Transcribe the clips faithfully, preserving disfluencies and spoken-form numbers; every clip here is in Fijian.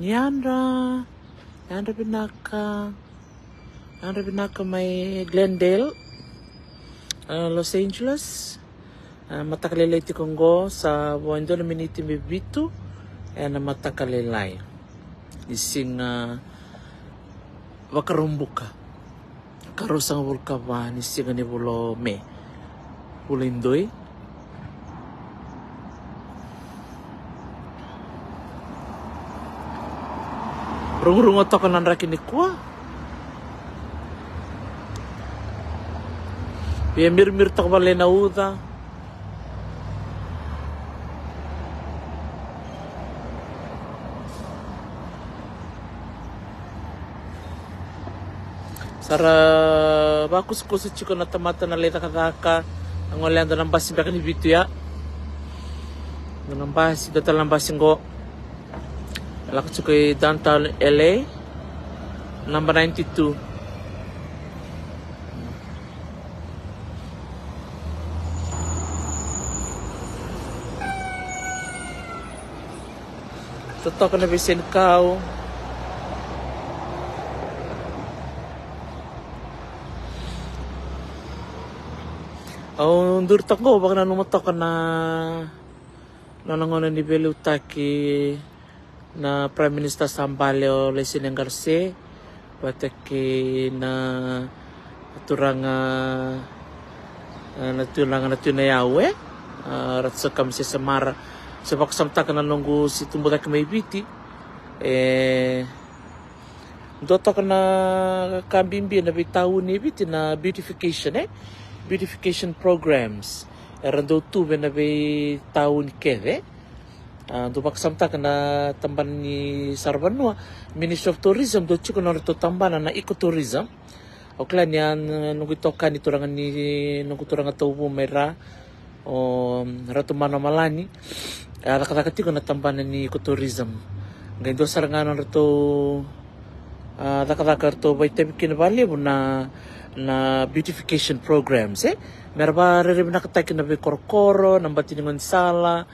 Ni yadra, yadra vinaka, yadra vinaka mai Glendale, uh, Los Angeles. Uh, mataka lailai tiko qo, sa vo e dua na miniti me vitu ena mataka lailai. Ni siga Vakaraubuka. Ka ruasagavulu ka va ni siga ni vula o Me. Vula i doi. Rugurugu toka na draki nikua. Via mirimiri toka vale na uca. Sa ra vakusakusa tiko na tamata na lai cakacaka. Na gole yadua na basi beka ni vitu ya. Na basi, dua tale na basi qo. Lako tiko i downtown L A. Number ninety-two. Totoka na veisenikau. Au duri toka qo, vakananuma toka na nona gauna ni veiliutaki na Prime Minister sa bale o Laisene Qarase, vata kei na turaga, eh, na turaga na Tui Nayau, eh? Ah, Ratu Sir Kamisese Mara. Se vakasamataka na noqu se tubu cake mai Viti. Eh, dua toka na ka bibi na veitauni e Viti na beautification, eh? Beautification programs. Era dau tu vei na veitauni kece. Ah, dau vakasamataka na tabana ni saravanua, Ministry of Tourism, dau tiko na nodratou tabana na ecotourism. Au kila ni a noqu itokani turaga ni, noqu turaga tauvu mai ra, o Ratu Mano Malani, a cakacaka tiko na tabana ni ecotourism. Qai dua sara ga na nodratou, ah, cakacaka ratou vakaitavi kina vakalevu na, na beautification programs, eh? Mera vakarerevaki vinakataki na veikorokoro, na bati ni gaunisala,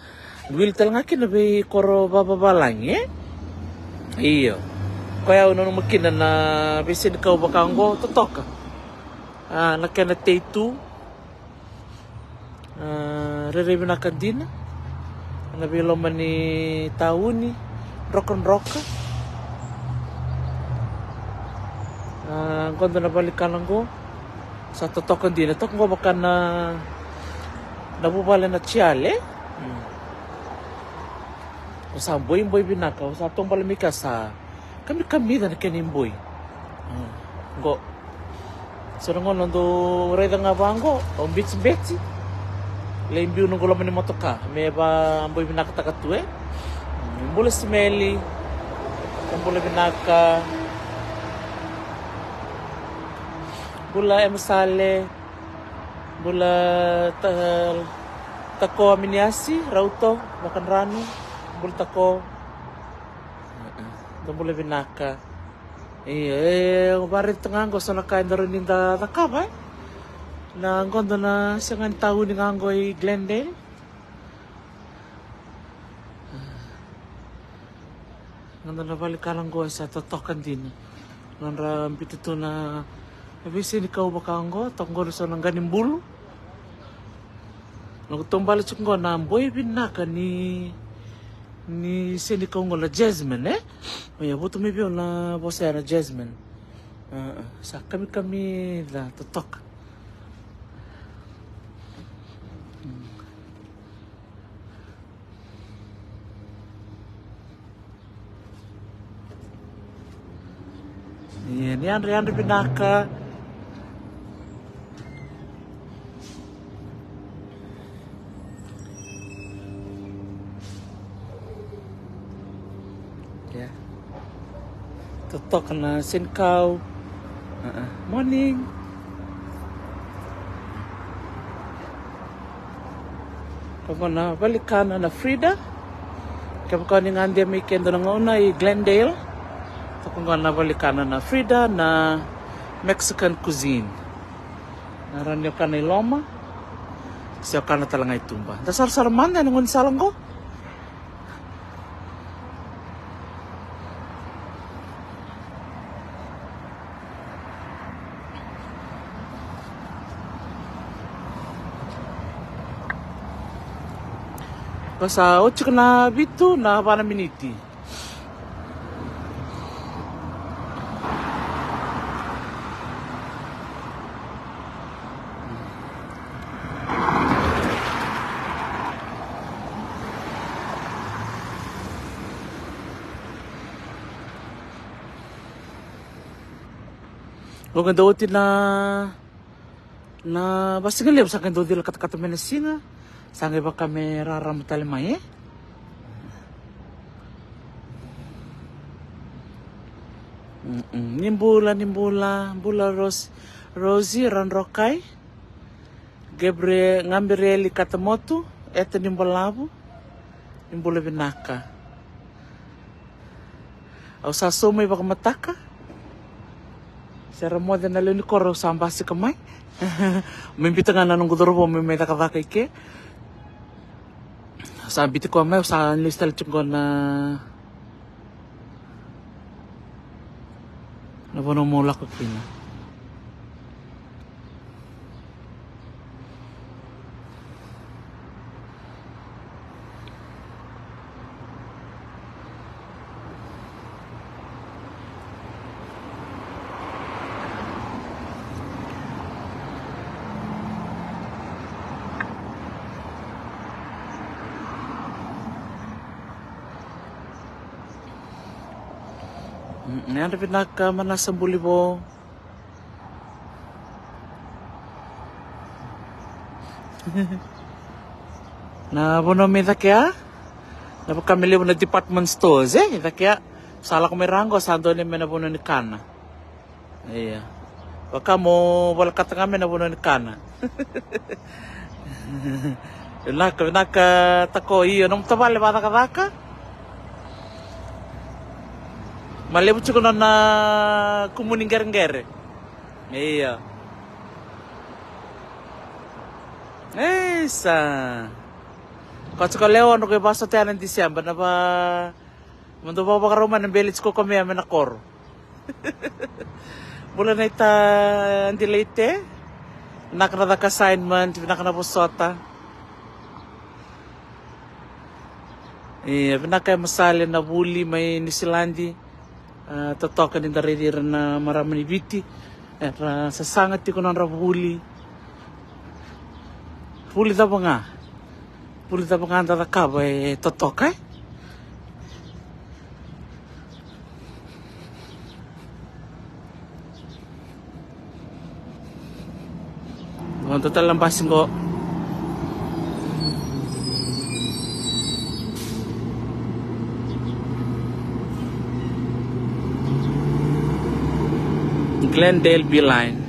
wili tale ga kina veikoro vavavalagi, eh? Io. Koya au nanuma kina na veisenikau vaka oqo totoka. Ah, na kena tei tu. Ah, rairai vinaka dina. Na veiloma ni tauni, drokadroka. Ah, qo dua na valenikana qo. Sa totoka dina, toka qo vaka na, na vuvale na Tiale. Hmm. Au sa boiboi vinaka, au sa taubale mai kea sa kamikamica na kena iboi. Hmm. Qo. So na gauna dau raica ga vaqo, au betsibetsi. Lai biu noqu loma ni motoka, me vaboi vinakataka tu, eh. Hmm. Bula Simeli. Bula vinaka. Bula Emasale. Bula ta-, Tako Aminiasi, Rauto, Vakadranu. Bula Tako. Dou bula vinaka. Io, e, au vakaraica ga qo so na ka e da rawa ni da cakava, e. Na qo dua na sega ni tauni ga qo i Glendale. Qo dua na valenikana qo e sa totoka dina. Nodra biuta tu na veisenikau vaka qo, toka qo na so na qanibulu. Noqu taubale tiko qo na boi vinaka ni, ni senikau qo na jasmine, e? Oya, votu mai vei au na vosa ya na jasmine. A, a, sa kamikamica totoka. Mm. Ia, ni yadra, yadra vinaka. Ia. Totoka na senikau. Uh-uh. Morning. Toka na valenikana na Frida. Kevaka ni gade mai ke dua na gauna i Glendale. Toka qo na valenikana na Frida na Mexican cuisine. Na rawa ni o kana i loma. Se o kana tale ga i tuba. Da sarasara mada ena gaunisala qo. Sa oti tiko na vitu na va na miniti. Qo qai dau oti na, na vasigalevu, sa qai dau cila katakata mai na siga. Sa qai vaka me rarama tale mai, e? Mm-mm. Ni bula, ni bula, bula Rose, Rosie Radrokai. Gabriel, Gabrieli Katamotu, Eta ni Balavu, ni bula vinaka. Au sa sau mai vakamataka. Se ra moce na lewe ni koro, au sa basika mai. Mai biuta ga na noqu cauravou mai, mai cakacaka i ke. Au sa biuti koya mai, au sa lesu tale tiko qo na, na vanua meu lako kina. Mm, yadra vinaka Manasa Bulivo. Na vanua mai cake ya, na vaka me levu na department stores, e, cake ya. Sa lako mai ra qo, sa donu me na vanua ni kana. Ia. Vaka mo volekata ga me na vanua ni kana. Vinaka, vinaka Tako, io, nomu tavale vakacakacaka. Ma levu tiko nona kumuni qereqere. Ia. Isa. Ko tiko lewa, dro ko e vasota ya na December, na va, mo dou vakavarau mai na bele tiko ko mea me na koro. Bula na ita Dileite. Vinaka na caka assignment, vinaka na vosota. E, vinaka e Masale na vuli mai Niusiladi. A, totoka ni da raici ira na marama ni Viti. Era sasaga tiko na nodra vuli. Vuli cava ga. Vuli cava ga da cakava e totoka, e? Qo dua tale na basi qo. Glendale Beeline.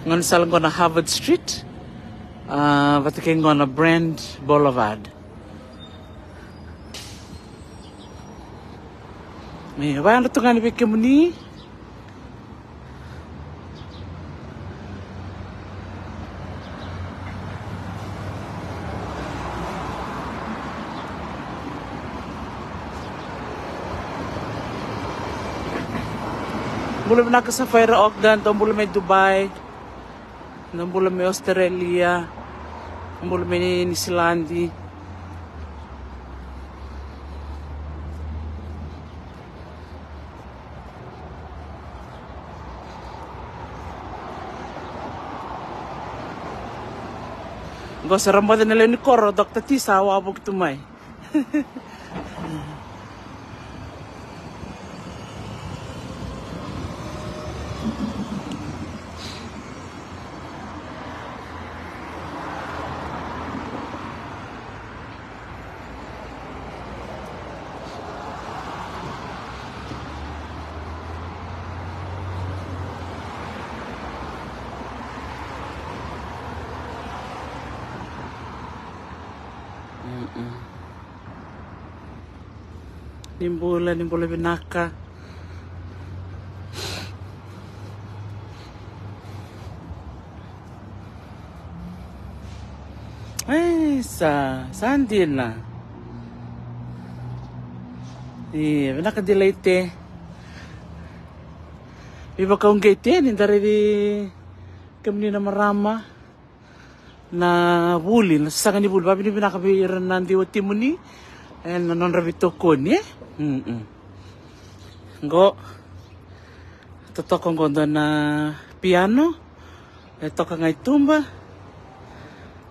Qo na sala qo na Harvard Street. A, vata kei qo na Brand Boulevard. E, vayadra tu ga ni vei kemuni. Bula vinaka Safaira Ogden, dou bula mai Dubai. Na bula mai Australia, na bula mai Niusiladi. Qo sa ra moce na lewe ni koro, Doctor Tisa, au a vuki tu mai. Mm-mm. Ni bula, ni bula vinaka. E, sa, sa dina. E, vinaka Dileite. Veivakauqeti ni da raici kemuni na marama. Na vuli, na sasaga ni vuli, vavinavinaka vei ira na dui watimuni, e, na nodra veitokoni, e? Mm-mm. Qo, totoka qo dua na piano, e toka ga i tuba.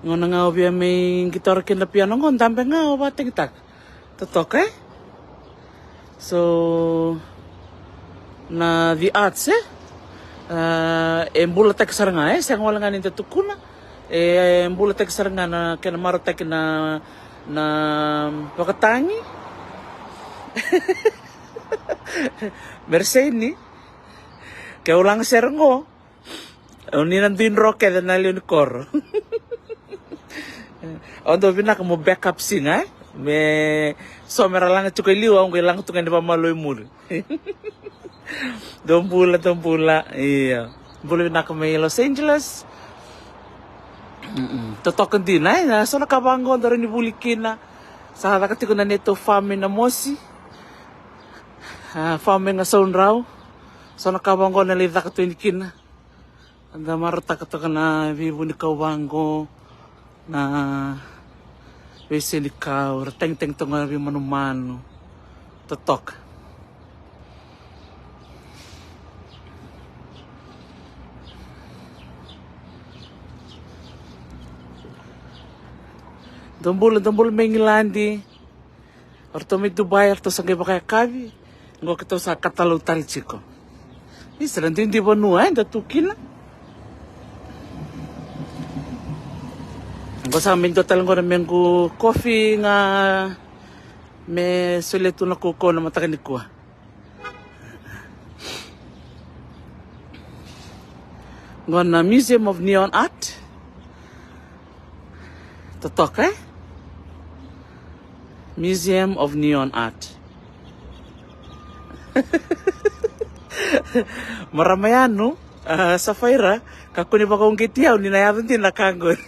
Qo na ga o via mai qitora kina na piano qo, dabe ga o vakatagitaka. Totoka, e? So, na the arts, e? Ah, e bulataki sara ga, e? Sega wale ga ni da tukuna. E bulataki sara ga na kena marautaki na, na vakatagi. Mereseini. Ke ulaga sere qo. O ni na dui dro kece na lewe ni koro. O dau vinaka mo backup singer, e? Me so me ra laga tiko i liu, au qai laga tu ga ni vakamalo i muri. Dou bula, dou bula. Io. Bula vinaka mai Los Angeles. Mm-mm. Totoka dina, e? Na so na ka vaqo dau rawa ni vuli kina. Sa caka tiko na neitou farm mai Namosi. Ah, farm mai Gasaudrau. So na ka vaqo na lai caka tu yani kina. Da marautaka toka na veivunikau vaqo, na veisenikau, ra tagitagi toka na veimanumanu. Totoka. Dou bula, dou bula mai Igiladi. O ratou mai Dubai, o ratou sa qai vakayakavi. Qo keitou sa katalau tale tiko. Isa, na duidui vanua, e, da tu kina. Qo sa mai dua tale qo na mequ kofi ga me solia tu na kaukauwa na mataka nikua. Qo na Museum of Neon Art. Totoka, e? Museum of Neon Art. Marama yanu, ah, Safaira, kakua ni vakauqeti au ni na yaco dina na ka qori.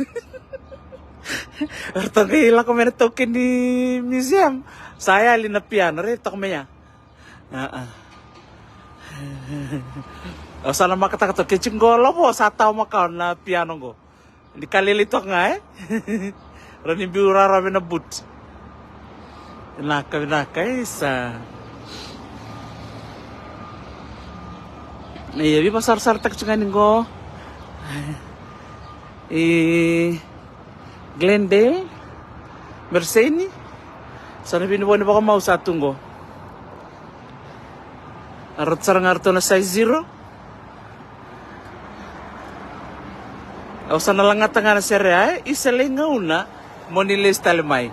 Ratou qai lako mai na taukei ni museum. Sa yali na piano, raica toka mai ya. Ah, ah. Au sa na makataka toka, ke tiko qo lovo, sa tawa makawa na piano qo. Ni ka lailai toka ga, e? Rawa ni biu rawarawa vei na boot. Vinaka, vinaka, e, sa. Ia, veivasarasarataki tu ga ni qo. E, Glendale, Mereseini. Sa na vinivo ni vakamau sa tu qo. A rauta sara ga ratou na size zero. Au sa na lagata ga na sere ya, e, isa lai gauna mo ni lesu tale mai.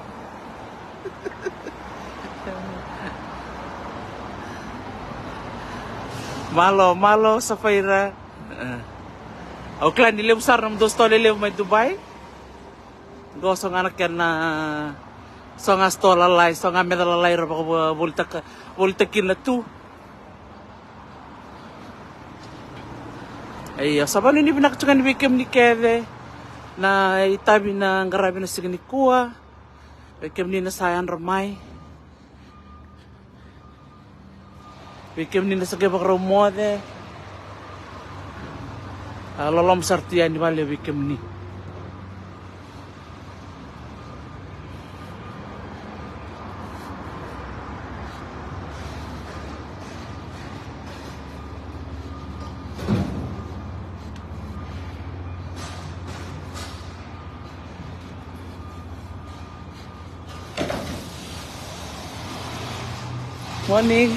Malo, malo, Safaira. E. Au kila ni levu sara nomudou sitoa lelevu mai Dubai. Qo so ga na kena, so ga sitoa lalai, so ga meca lalai ra vakavolitaka, volitaki kina tu. Ia, sa vakanuinui vinaka tu ga yani vei kemuni kece na itavi na qaravi na siga nikua. Vei kemuni na sa yadra mai. Vei kemuni na sa qai vakarau moce. A, loloma sara tu yani, vale vei kemuni. Morning.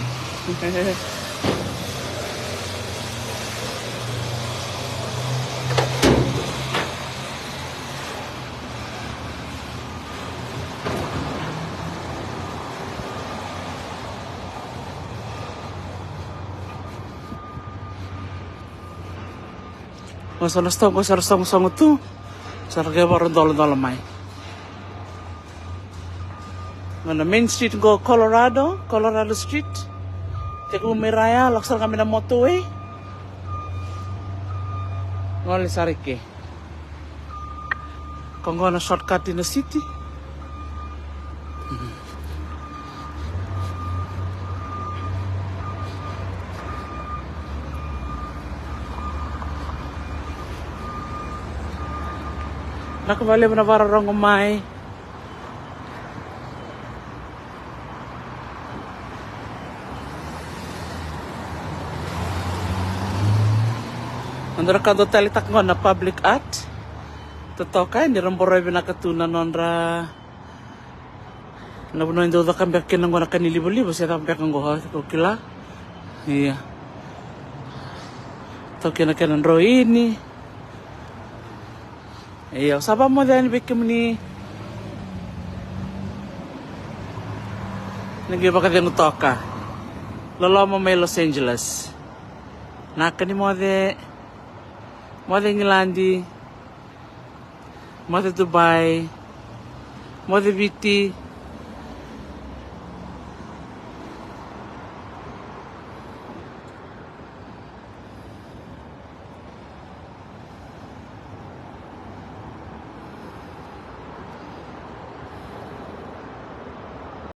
Qo sa na sitoa qo sa ra sogosogo tu. Sa ra qai vakarodolodola mai. Qo na main street qo, Colorado, Colorado Street. Tekivu mai ra ya, lako sara ga mai na motorway. Gole sara i ke. Ko qo na shortcut ina city. Vinaka vakalevu na vakarorogo mai. Nodra ka dau taleitaka qo na public art. Totoka ni ra boroi vinaka tu na nodra, na vanua e dau caka beka kina qo na ka ni livaliva se caka beka qo, ko kila. Ia. Toka na kena droini. Ia, au sa vakamoce yani vei kemuni na qai vakacegu toka. Loloma mai Los Angeles. Naka ni moce. Moce Igiladi. Moce Dubai. Moce Viti.